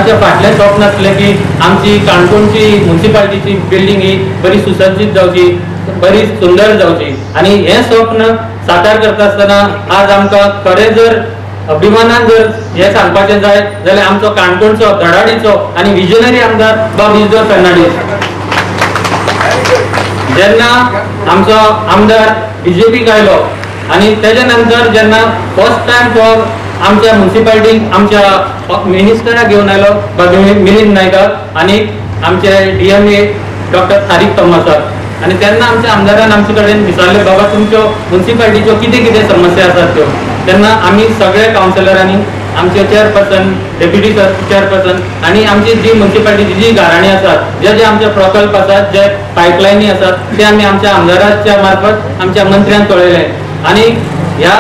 आमदाराचे फाटलें स्वप्न आसलें की आमची काणकोणची म्युनिसिपालिटीची बिल्डींग ही बरी सुसज्जीत जावची, बरी सुंदर जावची आनी हें स्वप्न साकार करता आसतना आज आमकां खरें जर अभिमानान जर हें सांगपाचें जाय जाल्यार आमचो काणकोणचो धडाडीचो आनी विजनरी आमदार बाब इजिदोर फर्नांडीस. जेन्ना आमचो आमदार बीजेपीक आयलो आनी तेजे नंतर जेन्ना फर्स्ट टायम तो आमच्या म्युनिसिपालिटीक आमच्या मिनिस्टराक घेवन आयलो बाब मिलिंद नायकाक आनी आमचे DMA doctor तारीक थॉमसाक आनी तेन्ना आमच्या आमदारान आमचे कडेन विचारलें, बाबा तुमच्यो म्युनिसिपालिटीच्यो कितें कितें समस्या आसात त्यो. तेन्ना आमी सगळे कावन्सिलरांनी, आमचे चेअरपर्सन, डेप्युटी चेअरपर्सन आनी आमची जी म्युनिसिपालिटीची जी गाराणी आसात, जे जे आमचे प्रकल्प आसात, जे पायपलायनी आसात ते आमी आमच्या आमदाराच्या मार्फत आमच्या मंत्र्यांक कळयले आनी ह्या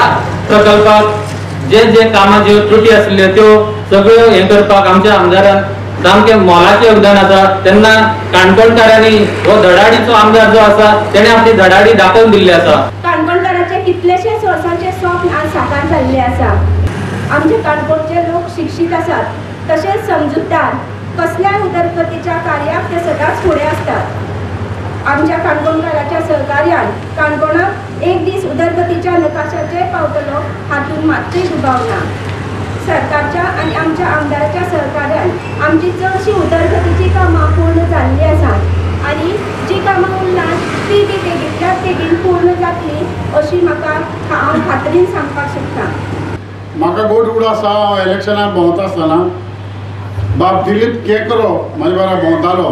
प्रकल्पाक जे जे कामां ज्यो त्रुटी आसल्ल्यो त्यो सगळ्यो हें करपाक आमच्या आमदारान सामकें मोलाचें योगदान आसा. तेन्ना काणकोणकारांनी हो धडाडीचो आमदार जो आसा तेणें आपली धडाडी दाखोवन दिल्ली आसा. काणकोणकाराचे कितलेशेच वर्सांचे स्वप्न आज साकार जाल्ले आसा. आमचे काणकोणचे लोक शिक्षीत आसात, तशेंच समजूतदार, कसल्याय उदरगतीच्या कार्याक ते सदांच फुडें आसतात. आमच्या काणकोणकाराच्या सहकार्यान काणकोणाक एक दीस उदरगतीच्या नकाशाचेर पावतलो हातूंत मात्तूय दुबाव ना. सरकारच्या आनी आमच्या आमदाराच्या सहकार्यान आमची चडशी उदरगतीची कामां पूर्ण जाल्ली आसात आनी जी कामां उरलात ती बी बेगींतल्या बेगीन पूर्ण जातली अशी म्हाका हांव खात्रीन सांगपाक शकता. म्हाका गोड उडो आसा, हांव इलेक्शनाक भोंवता आसतना बाब दिलीप केकरो म्हाजे बरोबर भोंवतालो.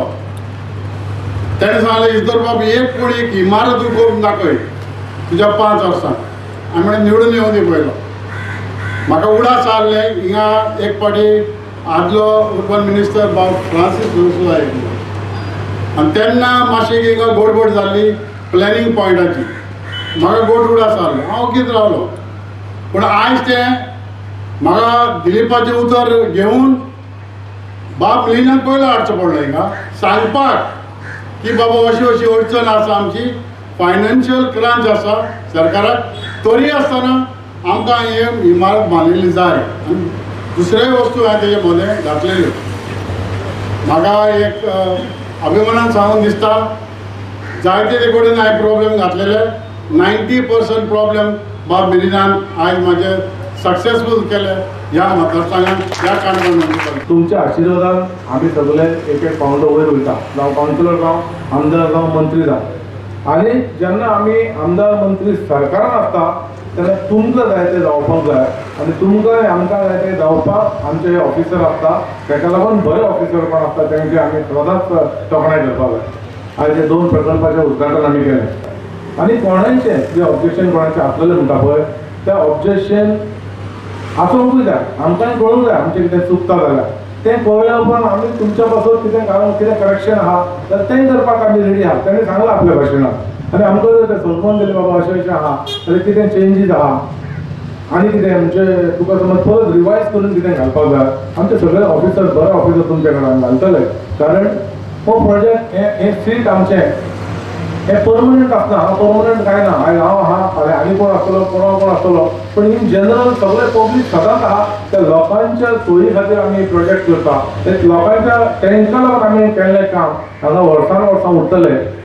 तेणें सांगलें, इजिदोर बाब एक कोण एक इमारत करून दाखय तुज्या 5 वर्सां. हांवें म्हणलें निवडून येवं दी पयलो. म्हाका उडास आहले हिंगा एक फावटी आदलो अर्बन मिनिस्टर बाब फ्रांसीस डिसोजा आयिल्लो आनी तेन्ना मातशी हिंगा गोडबोड जाल्ली प्लॅनिंग पॉयंटाची. म्हाका गोड उडास आहलो, हांव ओगीच रावलो. पूण आयज तें म्हाका दिलीपाचें उतर घेवन बाब मिलिंदाक पयलो हाडचो पडलो हिंगा सांगपाक की बाबा अशी अशी अडचण आसा, आमची फायनान्शियल क्रंच आसा सरकाराक, तरी आसतना आमकां हे इमारत बांदिल्ली जाय. आनी दुसऱ्योय वस्तू हांवें तेजे मदें घातलेल्यो. म्हाका एक अभिमानान सांगून दिसता जायते ते कडेन हांवें प्रॉब्लेम घातलेले, 90% प्रॉब्लेम बाब मिलिंदान आयज म्हाजे सक्सेसफूल केले ह्या मतदारसंघात, ह्या काणकोण. तुमच्या आशिर्वादान आमी सगळे एक एक पावंडो वयर वयता, जावं कावन्सिलर जावं, आमदार जावं, मंत्री जावं. आनी जेन्ना आमी आमदार मंत्री सरकारान आसता तेन्ना तुमकां जाय तें जावपाक जाय आनी तुमकां आमकां जाय तें जावपाक आमचे हे ऑफिसर आसता, ताका लागून बरे ऑफिसर पण आसता तेंचे आमी सदांच तोखणाय करपाक जाय. आयज हे 2 प्रकल्पाचें उद्घाटन आमी केलें आनी कोणाचें जें ऑब्जेक्शन कोणाचें आसलेलें म्हणटा पळय तें ऑब्जेक्शन आसूंकूय जाय, आमकांय कळूंक जाय आमचें कितें चुकता जाल्यार तें कळ्ळें उपरांत आमी तुमच्या पासून कितें घालून कितें करेक्शन आहा जाल्यार तें करपाक आमी रेडी आहा. तेणें सांगलां आपल्या भाशणांत आनी आमकां जर तें समजून दिलें बाबा अशें अशें आहा जाल्यार कितें चेंजीस आहा आनी कितें म्हणजे तुका समज परत रिवायज करून कितें घालपाक जाय, आमचे सगळे ऑफिसर बरे ऑफिसर तुमच्या कडेन घालतले. कारण हो प्रोजेक्ट हें सीट आमचें हें परमनंट आसना, हांव परमनंट कांय ना, आयज हांव आहा फाल्यां आनी कोण आसतलो, कोणा कोण आसतलो, पूण इन जनरल सगळे पब्लीक सदांच आहा. त्या लोकांच्या सोयी खातीर आमी प्रोजेक्ट करता, लोकांच्या तेंकां लागून आमी केल्लें काम हांगा वर्सान वर्सां उरतलें.